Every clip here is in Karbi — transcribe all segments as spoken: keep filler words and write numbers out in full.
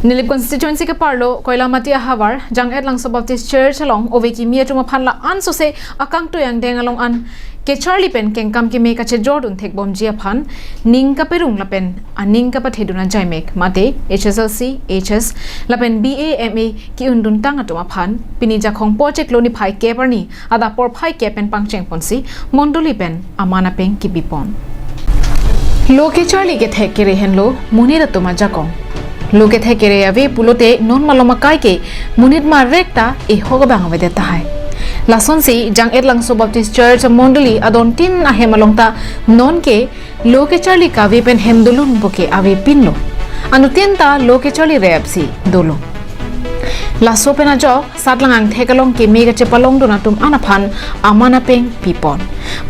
Nilip constituency keparlo Koilamati ahavar Jang-et Langso Baptist Church along ove kimi atum aphan la-an sose akangtui angdeng along an kecharli pen kengkam keme kachejordun thekbomji aphan ning kaperung lapen aning kapathedun ajaimek mate H S L C, H S lapen B A, M A ki-unduntang atum aphan pini Jakhong po chiklo niphai kep arni adap porphai kep pen pangchengponsi mondoli pen aman apeng kipipon. Lo kecharli kethek kere henlo monit atum ajakong. Lo kethek kere ave pulote non malom akai ke monit marek ta ehok abang avedet tahai. Lasonsi Jang-et Langso Baptist Church mondoli adontin ahem along ta nonke lo kecharli kave pen hem dolun puke avepinlo. Anuttin ta lo kecharli rep si dolo. Laso pen ajok satlang angthek along keme kachepalongdun atum an aphan aman apeng pipon.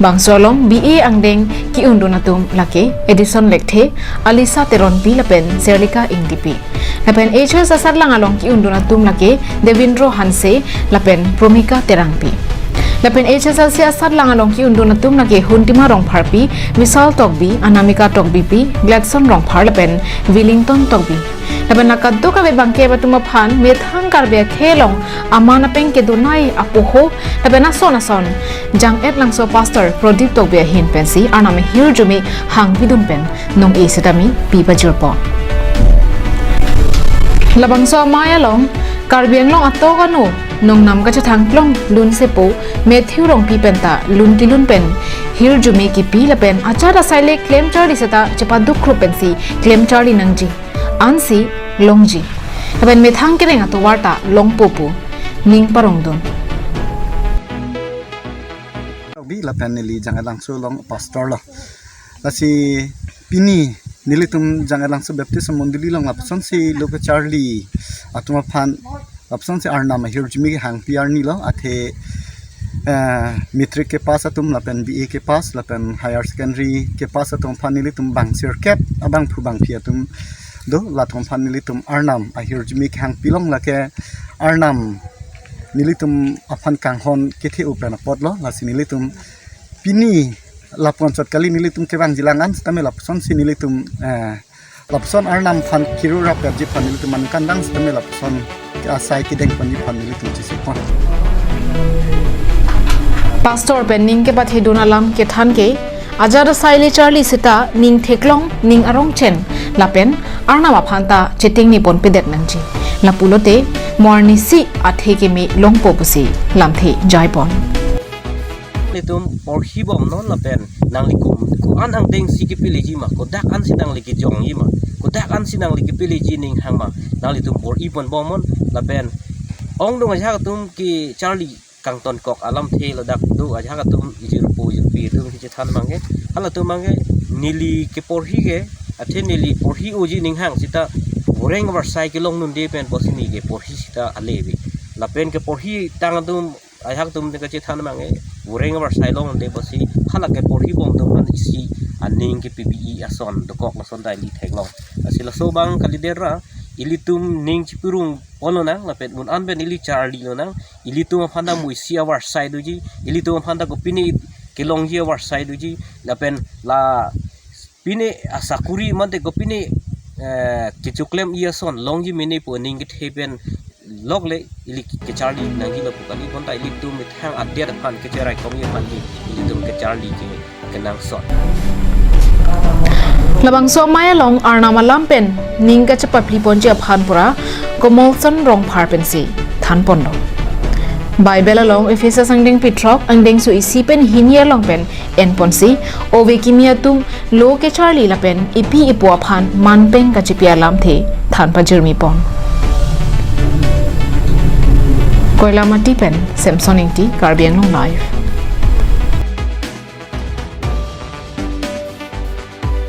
Bangso along B A angdeng ki-undun atum lake Edison Lekthe, Alisa Teronpi lapen Serlika Ingtipi. Lapen H S asatlang along ki-undun atum lake Devendro Hanse lapen Promika Terangpi. Lapen H S L C asatlang along ki-undun atum lake Huntima Rongpharpi, Vishal Tokbi, Anamika Tokbipi, Gladson Rongphar lapen Willington Tokbi. Lapen la kadokave bangkep atum aphan methang Karbi akhei along aman apeng kedonai apoho lapen ason ason Jang-et Langso Pastor Prodip Tokbi ahin pensi Arnam ahirjume hangpidun pen nong-e setame pi pajirpo. Labangso amei along Karbi Anglong atok ano nongnam kachethang klong lunsepo Matthew Rongpi penta lun kelun pen hirjume kipi lapen ajat asai le klemcharli seta chepaduk krup pensi klemcharli nangji. Ansi longji. Lapen methang kereng atovar ta longpo pu ning parongdun. Bi lapen neli Jang-et Langso along pastor lo. Lasi pini nelitum Jang-et Langso Baptist Mondoli along lapusonsi lo kecharli atum aphan lapusonsi Arnam ahirjume kehangpi arni lo, athe, eh, matric kepass atum lapen B A kepass lapen higher secondary kepass atum aphan nelitum bang sirkep abangphu bangphi atum do, latum aphan nelitum Arnam ahirjume kehangpi long lake Arnam nelitum aphan kanghon kethe-o pen apotlo, lasi nelitum pini lapu-an chot kali nelitum kevangjilang an setame lapusonsi nelitum, eh, lapuson Arnam aphan kiru rap-etji aphan nelitum aningkan dang setame lapuson ke asai kedengponji aphan nelitum chesipon. Pastor pen ning kepathedun alam kethan ke ajat asai le charli seta ning theklong ning arong chen lapen Arnam aphan ta chetengnepon pedet nangji. Lapulote mo arnisi athe keme longpo pusi lamthe jaipon. Nelitum porhibomnon lapen nangli ko, ko-an angdengsi kepeleji ma, kodak ansi nangli kejongji ma, kodak ansi nangli kepeleji ning hang ma, nanglitum bor-iponbomnon lapen ongdung ajahak atum kecharli kangtonkok alamthe ladak do, ajahak atum ijirpo ijirpi atum kechethan abangke, halatum abangke neli keporhi ke, athe neli porhi-oji ning hang seta voreng varsai kelong nunde pen pusi neli keporhi seta ale ave. Lapen keporhitang atum ajahak atum te kachethan abangke voreng varsai longle pusi hala keporhibom atum an isi aning kepi-i ason dokok lason ta ili theklong. Lasi laso abang kalidet ra ilitum ning chipirungpon lonang lapen un an pen ili charli lonang, ilitum aphan ta mo isi avarsai doji, ilitum aphan ta kopine kelongji avarsai doji, lapen la pine asakuri mate kopine, eh, kechoklem-i ason longji mene pu aning kethe pen lokle ili kecharli nangji lapu kali, bonta ilitum methang adet aphan kecheraikomji aphan ke ilitum kecharli ke kenangsot. Labangso amei along Arnam alam pen ning kachepapli ponji aphan pura Komolson Rongphar pensi thanponlo. Bible along Ephesus angdengpi throk angdengso isi pen hini along pen enponsi ove kimi atum lo kecharli lapen epi epo aphan manpeng kachipi alamthe than pajirmipon. Koilamati pen Samson Ingti, Karbi Anglong Live.